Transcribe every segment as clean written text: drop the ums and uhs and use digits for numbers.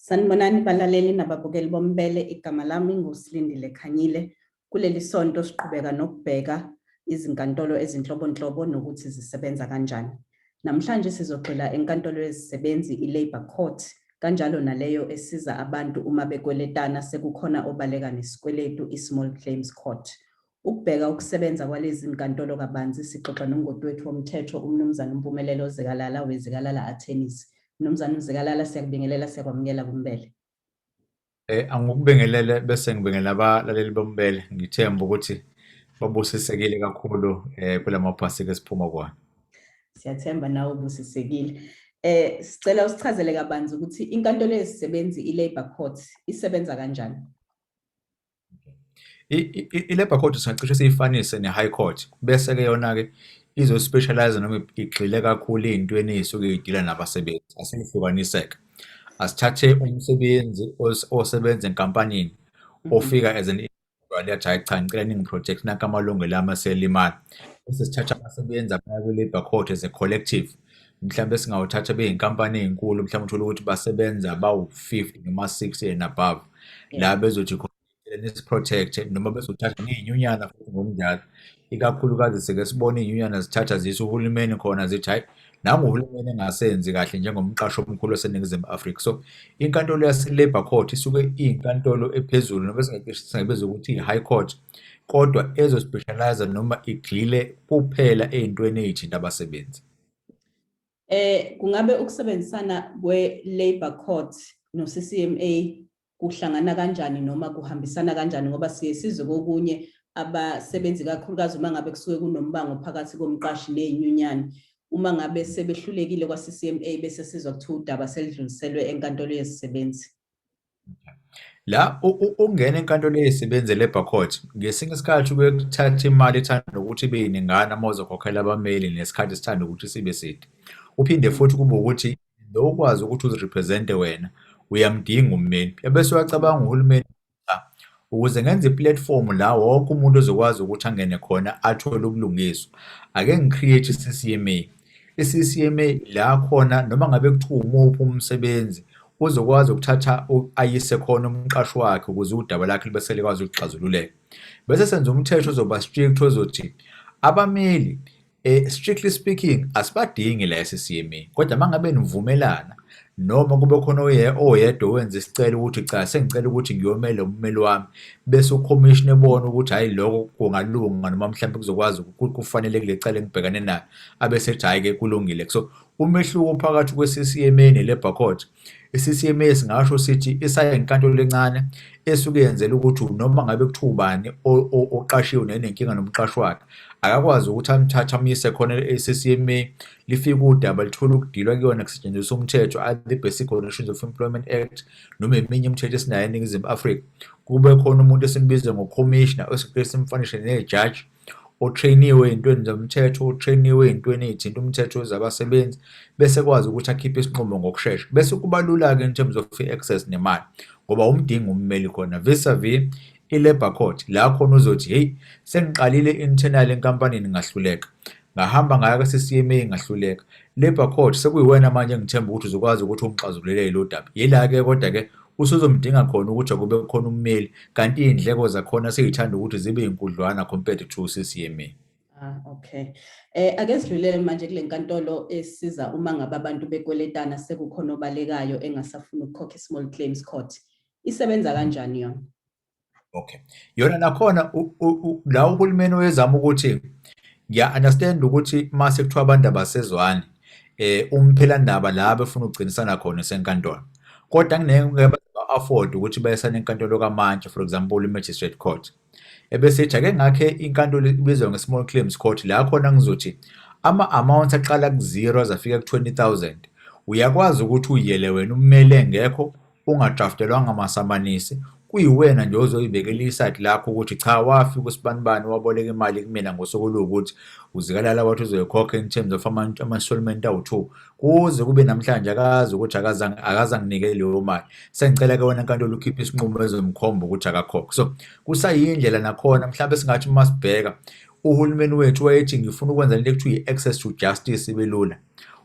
Sanibonani balaleli nababukeli bombele, igama lami nguSilindile Khanyile. Kuleli sonto siqhubeka nokubheka izinkantolo ezinhlobonhlobo nokuthi zisebenza kanjani. Namhlanje sizogxila enkantolo yezisebenzi i-Labour Court, kanjalo naleyo esiza abantu uma bekweletana sekukhona obaleka nesikweletu, i-Small Claims Court. Ukubheka ukusebenza kwalezi nkantolo kabanzi, sixoxa nongoti wethu womthetho, uMnumzane uMpumelelo Zikalala weZikalala Attorneys. Mnumzane uZikalala, siyakubingelela, siyakwamukela kumbele. Angikubingelele bese ngibingelela abalaleli bombele, ngithemba ukuthi babusisekile kakhulu kulamaphasika esiphuma kuwona. Siyathemba nawe ubusisekile. Sicela usichazele kabanzi ukuthi inkantolo yezisebenzi i-Labour Court isebenza kanjani? I-Labour Court singacishe siyifanise ne-High Court, bese-ke yona-ke izo-specialize noma igxile kakhulu ey'ntweni ey'suke y'dila nabasebenzi. Asiyihlukanise-ke. Asithathe umsebenzi osebenza enkampanini ofika as an individual, athi, "Hhayi cha, ngicela ningi-protect, nanka amalungelo ami aselimala." Bese sithatha abasebenzi abaya kwi-Labour Court as a collective. Mhlambe singawuthatha beyinkampani ey'nkulu, mhlawumbe uthole ukuthi basebenza bawu-50 noma 60 and above. La bezothi khona nisi-protect, noma bezothatha ney'nyunyana futhi ngokunjalo. Ikakhulukazi sike sibone iy'nyunyana zithatha ziyise uhulumeni khona, zithi, "Hhayi, nangu uhulumeni engasenzi kahle njengomqashi omkhulu waseNingizimu Afrika." So inkantolo yase-Labour Court isuke iyinkantolo ephezulu, noma singayibiza ukuthi i-High Court, kodwa ezo-specialize noma igxile kuphela ey'ntweni ey'thinta abasebenzi. Kungabe ukusebenzisana kwe-Labour Court no-CCMA kuhlangana kanjani noma kuhambisana kanjani, ngoba siye sizwe kokunye abasebenzi, kakhulukazi uma ngabe kusuke kunombango phakathi komqashi ney'nyunyane, uma ngabe sebehlulekile kwa-CCMA, bese sizwa kuthiwa udaba selidluliselwe enkantolo yezisebenzi? La ukungena enkantolo yezisebenzi, e-Labour Court, ngesinye isikhathi kuye kuthatha imali ethanda ukuthi ibe yiningana uma uzokhokhela abameli, nesikhathi sithanda ukuthi sibe side. Uphinde futhi kube ukuthi lo ukwazi ukuthi uzi-represent-e wena, uyamdinga ummeli. Ebese uyacabanga uhulumeni, cha, ukuze ngenze i-platform la wonke umuntu ozokwazi ukuthi angene khona athole ubulungiswa, ake ngi-create i-CCMA. I-CCMA la khona noma ngabe kuthiwa umuphi umsebenzi uzokwazi ukuthatha ayise khona umqashi wakhe ukuze udaba lakhe libe selikwazi ukuxazululeka. Bese senza umthetho ozoba strict ozothi abameli, strictly speaking, asibadingi la e-CCMA, kodwa uma ngabe nivumelana noma kube khona oyedwa owenza isicelo ukuthi, "Cha, sengicela ukuthi ngiyomela ummeli wami," bese ukhomishini ebona ukuthi hhayi, lokho kungalunga noma mhlawumbe kuzokwazi kufanele kule cala engibhekane nayo, abese ethi, "Hhayi-ke, kulungile." So umehluko phakathi kwe-CCMA ne-Labour Court, i-CCMA singasho sithi isayinkantolo encane esuke yenzela ukuthi noma ngabe kuthiwa ubani oqashiwe nenenkinga nomqashi wakhe, akakwazi ukuthi amthathe amyise khona e-CCMA, lifike udaba lithole ukudilwa kuyona kusetshenziswa umthetho, either the Basic Conditions of Employment Act noma eminye imithetho esinayo eNingizimu Afrika. Kube khona umuntu esimbiza ngo-commissioner, esike simfanishe nejaji, o-train-iwe ey'ntweni zomthetho, o-train-iwe ey'ntweni ey'thinta umthetho wezabasebenzi, bese ekwazi ukuthi akhiphe isinqumo ngokushesha. Bese kuba lula-ke in terms of i-access nemali, ngoba awumdingi ummeli khona, vis-a-vis i-Labour Court, la khona uzothi, "Hheyi, sengiqalile internal enkampanini ngahluleka, ngahamba ngaya ka-CCMA ngahluleka, Labour Court sekuyiwena manje engithemba ukuthi uzokwazi ukuthi ungixazululele lo daba." Yila-ke kodwa-ke usuzomdinga khona ukuthi akube khona ummeli, kanti iy'ndleko zakhona sey'thanda ukuthi zibe yinkudlwana compared to CCMA. Ah, okay. Ake sidlulele manje kule nkantolo esiza uma ngabe abantu bekweletana sekukhona obalekayo engasafuni ukukhokha, i-Small Claims Court. Isebenza kanjani yona? Okay. Yona nakhona la uhulumeni wezama ukuthi ngiya-understand ukuthi mase kuthiwa abantu abasezwani, umphelandaba la befuna ukugcinisana khona isenkantolo. Kodwa angeke ba-afford ukuthi bayisane enkantolo kamantshi, for example i-magistrate court. Ebese ethi ake ngakhe inkantolo ibizwa nge-Small Claims Court, la khona ngizothi ama-amounts aqala ku-0 aze afike ku-20,000 uyakwazi ukuthi uyiyele wena ummeli engekho, ungadraftelwanga amasamanisi, kuyiwena nje ozoyibekela isayidi lakho ukuthi cha, wafika usibanibani waboleka imali kumina ngosuku oluwukuthi, uZikalala wathi uzoyikhokha in terms of ama-installment awu-2, kuze kube namhlanje akazi ukuthi akaze anginike leyo mali, sengicela-ke wena nkantolo ukhiphe isinqumo ezomkhomba ukuthi akakhokhe. So kusayindlela nakhona mhlawumbe singathi uma sibheka uhulumeni wethu wayethi, "Ngifuna ukwenza lento ekuthiwa i-access to justice ibe lula,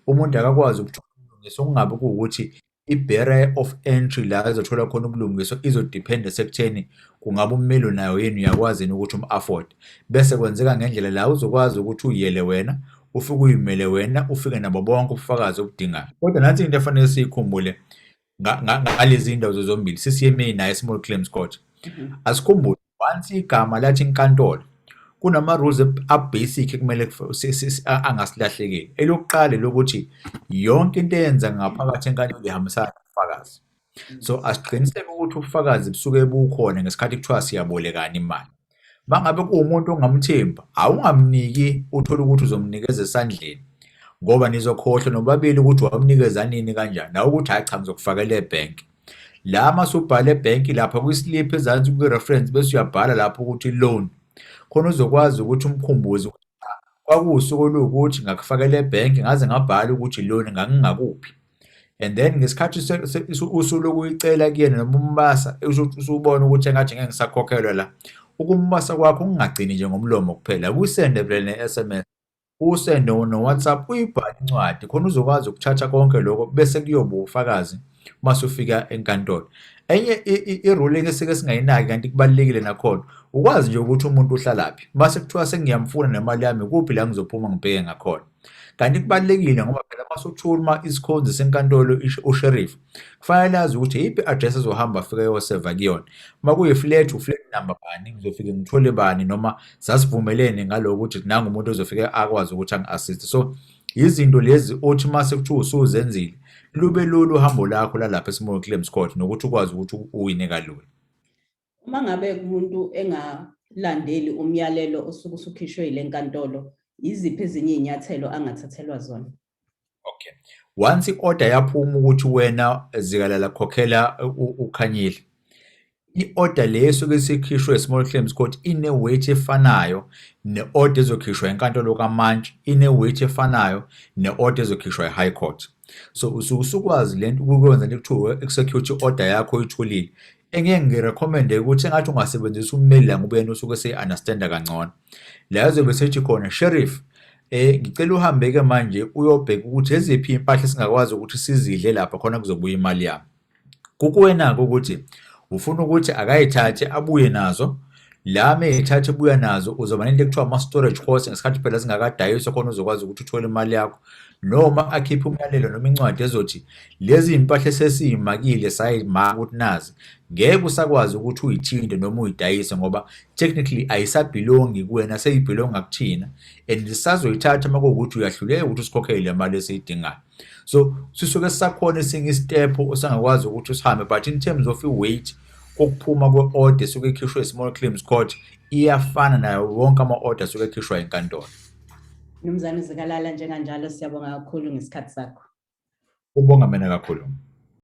umuntu akakwazi ukuthola ubulungiswa," kungabi kuwukuthi I-barrier of entry la ezothola khona ubulungiswa izodiphenda sekutheni kungabe ummeli nayo yini, uyakwazi yini ukuthi um-afford. Bese kwenzeka ngendlela la uzokwazi ukuthi uyiyele wena, ufike uyimele wena, ufike nabo bonke ubufakazi obudingayo. Kodwa nansi into efanele siyikhumbule ngalezi ndawo zombili, CCMA nayo Small Claims Court. Asikhumbule, once igama lathi inkantolo, kunama-rules a-basic ekumele angasilahlekeli. Elokuqala lokuthi yonke into eyenza ngaphakathi enkantolo ihambisana nobufakazi. So asiqiniseke ukuthi ubufakazi busuke bukhona ngesikhathi kuthiwa siyabolekana imali. Mangabe kuwumuntu ongamthembi, awungamniki, uthole ukuthi uzomnikeza esandleni, ngoba nizokhohlwa nobabili ukuthi wamnikeza nini, kanjani. Nawe ukuthi, "Hhayi cha, ngizokufakela ebhenki." La mase ubhala ebhenki lapha kwi-slip ezansi kwi-reference, bese uyabhala lapho ukuthi loan, khona uzokwazi ukuthi umkhumbuze ukuthi kwakuwusuku oluwukuthi ngakufakela ebhenki, ngaze ngabhala ukuthi loan, ngangingakuphi. And then ngesikhathi usuloku uyicela kuyena noma umbasa, usubona ukuthi engathi ngeke ngisakhokhelwa la, ukumbasa kwakho kungagcini nje ngomlomo kuphela, kusende phela ne-SMS, usende no-WhatsApp, uyibhale incwadi, khona uzokwazi ukuthatha konke lokho bese kuyoba ufakazi mase ufika enkantolo. Enye i-ruling esike singayinaki kanti kubalulekile nakhona, ukwazi nje ukuthi umuntu uhlalaphi. Mase kuthiwa sengiyamfuna nemali yami, kuphi la ngizophuma ngibheke ngakhona. Kanti kubalulekile ngoba phela mase uthuma isikhonzi senkantolo, usheriff, kufanele azi ukuthi iyiphi i-address ezohamba afike ayoseva kuyona. Uma kuyi-flat, u-flat number bani, ngizofike ngithole bani, noma sasivumelene ngaloko ukuthi nangu umuntu ozofike akwazi ukuthi angi-assist. So izinto lezi othi mase kuthiwa usuzenzile, lube lula uhambo lakho lalapha e-Small Claims Court nokuthi ukwazi ukuthi uwine kalula. Uma ngabe umuntu engalandeli umyalelo osuke usukhishwe yile nkantolo, yiziphi ezinye iy'nyathelo angathathelwa zona? Okay. Once i-order yaphuma ukuthi wena Zikalala khokhela uKhanyile, i-order le esuke isikhishwe e-Small Claims Court ine-weight efanayo ne-order ezokhishwa enkantolo kamantshi, ine-weight efanayo ne-order ezokhishwa e-High Court. So usuke usukwazi lento ukwenza into ekuthiwa execute i-order yakho oyitholile. Engeke ngi-recommend-e ukuthi engathi ungasebenzisa ummeli la, ngoba yena usuke eseyi-understand-a kangcono. La ezobe sethi khona, "Sheriff, ngicela uhambe-ke manje uyobheka ukuthi eziphi iy'mpahla esingakwazi ukuthi sizidle lapha khona kuzobuya imali yami." Kukuwena-ke ukuthi ufuna ukuthi akayithathe abuye nazo. La meyithatha ebuya nazo, uzoba nento ekuthiwa ama-storage cost ngesikhathi phela zingakadayiswa, khona uzokwazi ukuthi uthole imali yakho. Noma akhiphe umyalelo noma incwadi ezothi lezi iy'mpahla esesiyimakile, sayimaka ukuthi nazi, ngeke usakwazi ukuthi uyithinte noma uyidayise, ngoba technically ayisabhilongi kuwena, seyibhilonga kuthina, and sisazoyithatha uma kuwukuthi uyahluleka ukuthi usikhokhele le mali esiyidingayo. So sisuke sisakhona esinye i-step osangakwazi ukuthi usihambe, but in terms of i-weight kokuphuma kwe-order esuke ikhishwe e-Small Claims Court, iyafana nayo wonke ama-order asuke ekhishwa enkantolo. Mnumzane Zikalala, njenganjalo siyabonga kakhulu ngesikhathi sakho. Ubonga mina kakhulu.